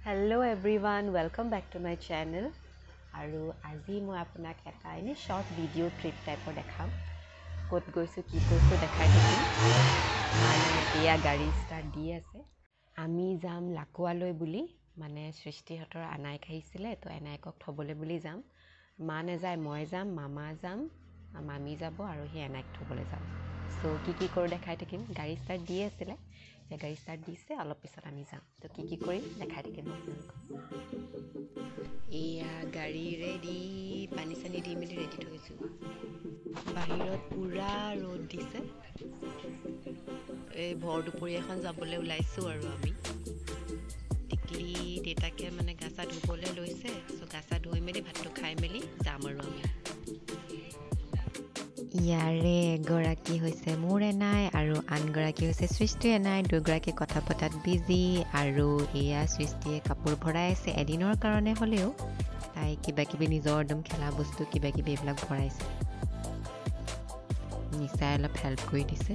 Hello everyone, welcome back to my channel. আৰু আজি মই আপোনাক এটা এনেই শ্বৰ্ট ভিডিঅ' ট্ৰিপ টাইপৰ দেখাম। ক'ত গৈছোঁ, কি কৰিছোঁ দেখাই থাকিম। মানে এয়া গাড়ী ষ্টাৰ্ট দি আছে। আমি যাম লাকুৱালৈ বুলি, মানে সৃষ্টিহঁতৰ আনাইক আহিছিলে, তো এনাইকক থ'বলৈ বুলি যাম। মা নাযায়, মই যাম, মামা যাম, মামী যাব আৰু সেই এনাইক থ'বলৈ যাম। চ' কি কি কৰোঁ দেখাই থাকিম। গাড়ী ষ্টাৰ্ট দিয়ে আছিলে, এতিয়া গাড়ী ষ্টাৰ্ট দিছে, অলপ পিছত আমি যাম। তো কি কি কৰিম দেখাই থাকিম আপোনালোকক। এয়া গাড়ী ৰেডি, পানী চানী দি মেলি ৰেডি থৈছোঁ। বাহিৰত পূৰা ৰ'দ দিছে। এই ভৰ দুপৰীয়াখন যাবলৈ ওলাইছোঁ আৰু আমি। টিকলি দেউতাকে মানে গা চা ধুবলৈ লৈছে, চ' গা চা ধুই মেলি ভাতটো খাই মেলি যাম আৰু আমি। ইয়াৰে এগৰাকী হৈছে মোৰ এনাই আৰু আনগৰাকী হৈছে সৃষ্টিৰ এনাই। দুগৰাকী কথা পতাত বিজি। আৰু এয়া সৃষ্টিয়ে কাপোৰ ভৰাই আছে, এদিনৰ কাৰণে হ'লেও তাই কিবা কিবি নিজৰ একদম খেলা বস্তু কিবা কিবি এইবিলাক ভৰাইছে। নিচাই অলপ হেল্প কৰি দিছে।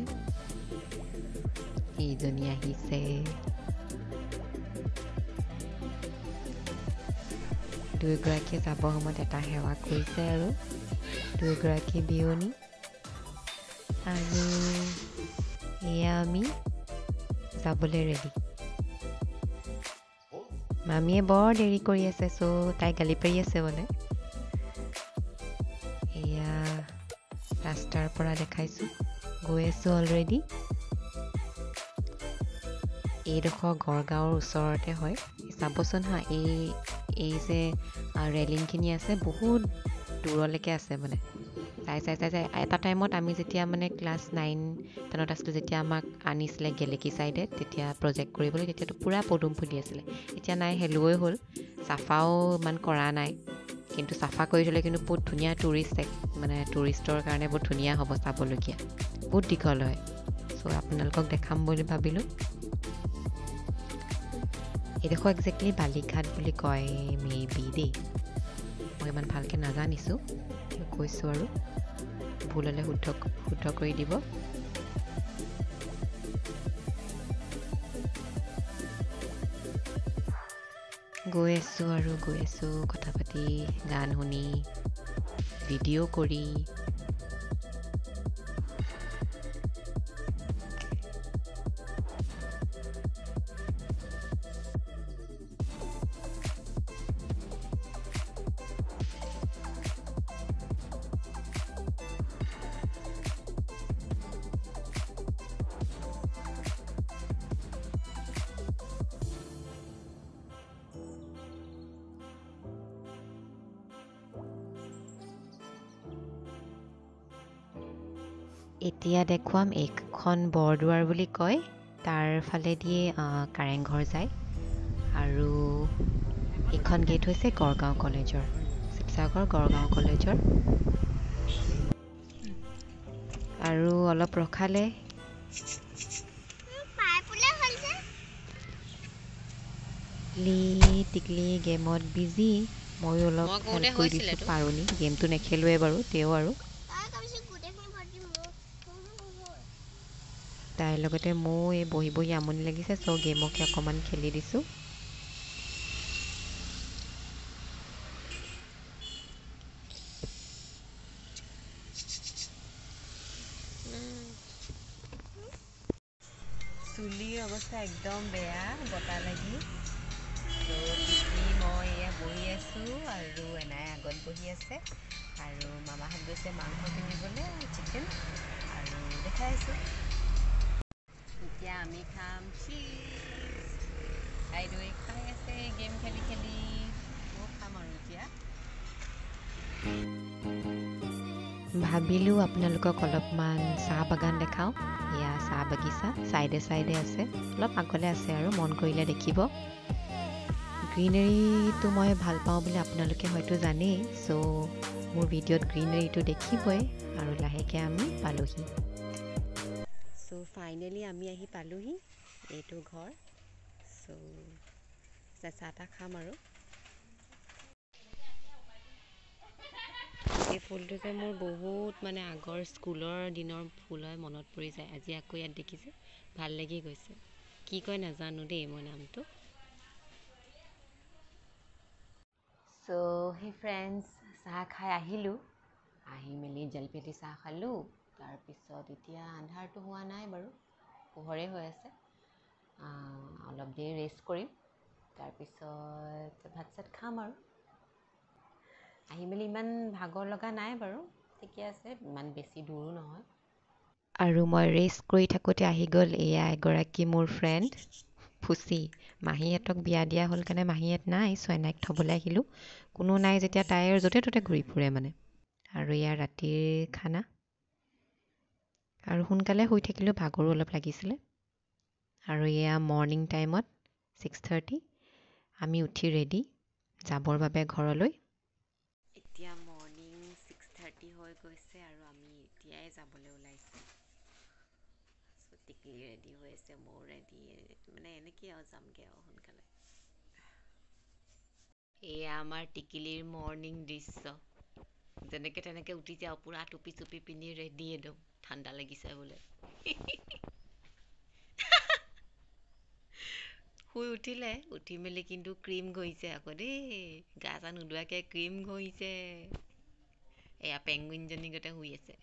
এইজনী আহিছে। দুয়োগৰাকীয়ে যাবৰ সময়ত এটা সেৱা কৰিছে আৰু দুয়োগৰাকী বিয়নী। আৰু এয়া আমি যাবলৈ ৰেডি। মামীয়ে বৰ দেৰি কৰি আছে, চ' তাই গালি পাৰি আছে মানে। এয়া ৰাস্তাৰ পৰা দেখাইছোঁ, গৈ আছোঁ অলৰেডি। এইডোখৰ গড়গাঁৱৰ ওচৰতে হয়। চাবচোন হা, এই যে ৰেলিংখিনি আছে বহুত দূৰলৈকে আছে মানে। চাই চাই চাই চাই এটা টাইমত আমি যেতিয়া মানে ক্লাছ 9 10ত আছিলোঁ, যেতিয়া আমাক আনিছিলে গেলেকী চাইডে, তেতিয়া প্ৰজেক্ট কৰিবলৈ, তেতিয়াতো পূৰা পদুম ফুলি আছিলে। এতিয়া নাই, হেলুৱৈ হ'ল, চাফাও ইমান কৰা নাই। কিন্তু চাফা কৰি থ'লে কিন্তু বহুত ধুনীয়া টুৰিষ্ট, মানে টুৰিষ্টৰ কাৰণে বহুত ধুনীয়া হ'ব, চাবলগীয়া, বহুত দীঘল হয়। চ' আপোনালোকক দেখাম বুলি ভাবিলোঁ। এইডোখৰ একজেক্টলি বালিঘাট বুলি কয় মে বি দেই, মই ইমান ভালকৈ নাজানিছোঁ, কৈছোঁ আৰু ভুল হ'লে শুদ্ধ শুদ্ধ কৰি দিব। গৈ আছোঁ আৰু গৈ আছোঁ, কথা পাতি, গান শুনি, ভিডিঅ' কৰি। এতিয়া দেখুৱাম এইখন বৰদুৱাৰ বুলি কয়, তাৰ ফালেদিয়ে কাৰেংঘৰ যায়। আৰু এইখন গেট হৈছে গড়গাঁও কলেজৰ, শিৱসাগৰ গড়গাঁও কলেজৰ। আৰু অলপ ৰখালে টিকলি গেমত বিজি, ময়ো অলপ হেল্প কৰি দিছোঁ। পাৰোনি, গেমটো নেখেলোৱে বাৰু, তেওঁ আৰু তাইৰ লগতে ময়ো এই বহি বহি আমনি লাগিছে, চ' গেমকে অকণমান খেলি দিছোঁ। চুলিৰ অৱস্থা একদম বেয়া, বতাহ লাগি। ত' মই এয়া বহি আছোঁ আৰু এনাই আগত বহি আছে। আৰু মামাহঁত গৈছে মাংস কিনিবলৈ, চিকেন, আৰু দেখাই আছোঁ। এতিয়া আমি খাম চিপছ। আইদৈ খাই আছে গেম খেলি খেলি, ময়ো খাম আৰু এতিয়া। ভাবিলোঁ আপোনালোকক অলপমান চাহ বাগান দেখাওঁ। এয়া চাহ বাগিচা চাইডে চাইডে আছে, অলপ আগলৈ আছে আৰু মন কৰিলে দেখিব। গ্ৰীনেৰীটো মই ভাল পাওঁ বুলি আপোনালোকে হয়তো জানেই, চ' মোৰ ভিডিঅ'ত গ্ৰীনেৰীটো দেখিবই। আৰু লাহেকৈ আমি পালোহি। চ' ফাইনেলি আমি আহি পালোহি এইটো ঘৰ। চ' চাহ তাহ খাম আৰু। এই ফুলটো যে মোৰ বহুত মানে আগৰ স্কুলৰ দিনৰ ফুল হয়, মনত পৰি যায়। আজি আকৌ ইয়াত দেখিছে, ভাল লাগি গৈছে। কি কয় নাজানো দেই মই নামটো। ফ্ৰেণ্ডছ, চাহ খাই আহিলোঁ। আহি মেলি জলপেটি চাহ খালোঁ। তাৰপিছত এতিয়া আন্ধাৰটো হোৱা নাই বাৰু, পোহৰে হৈ আছে। অলপ দেৰি ৰেষ্ট কৰিম, তাৰপিছত ভাত চাত খাম। আৰু আহি মেলি ইমান ভাগৰ লগা নাই বাৰু, ঠিকে আছে, ইমান বেছি দূৰো নহয়। আৰু মই ৰেষ্ট কৰি থাকোঁতে আহি গ'ল এয়া এগৰাকী মোৰ ফ্ৰেণ্ড ফুচি। মাহীহঁতক বিয়া দিয়া হ'ল কাৰণে মাহীহঁত নাই, ছয়নাইক থ'বলৈ আহিলোঁ। কোনো নাই যেতিয়া তাই আৰু য'তে ত'তে ঘূৰি ফুৰে মানে। আৰু এয়া ৰাতিৰ খানা। আৰু সোনকালে শুই থাকিলেও ভাগৰো অলপ লাগিছিলে। আৰু এয়া মৰ্ণিং টাইমত 6:30 আমি উঠি ৰেডি যাবৰ বাবে ঘৰলৈ। এতিয়া মৰ্ণিং 6:30 হৈ গৈছে আৰু আমি এতিয়াই যাবলৈ ওলাইছোঁ। টিকলি ৰেডি হৈ আছে, ময়ো ৰেডি, মানে এনেকেই আৰু যামগৈ আৰু সোনকালে। এয়া আমাৰ টিকিলিৰ মৰ্ণিং দৃশ্য। যেনেকে তেনেকে উঠিছে আৰু পূৰা টুপি চুপি পিন্ধি ৰেডি একদম, ঠাণ্ডা লাগিছে বোলে। শুই উঠিলে, উঠি মেলি কিন্তু ক্ৰীম ঘঁহিছে আকৌ দেই, গা চা নোধোৱাকৈ ক্ৰীম ঘঁহিছে। এয়া পেংগুইনজনী গতে শুই আছে।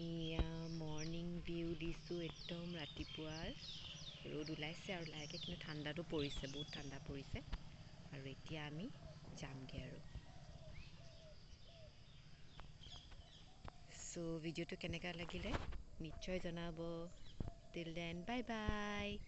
এয়া মৰ্ণিং ভিউ দিছোঁ একদম ৰাতিপুৱাৰ। ৰ'দ ওলাইছে আৰু লাহেকৈ, কিন্তু ঠাণ্ডাটো পৰিছে, বহুত ঠাণ্ডা পৰিছে। আৰু এতিয়া আমি যামগৈ আৰু। চ' ভিডিঅ'টো কেনেকুৱা লাগিলে নিশ্চয় জনাব। Till then, bye bye.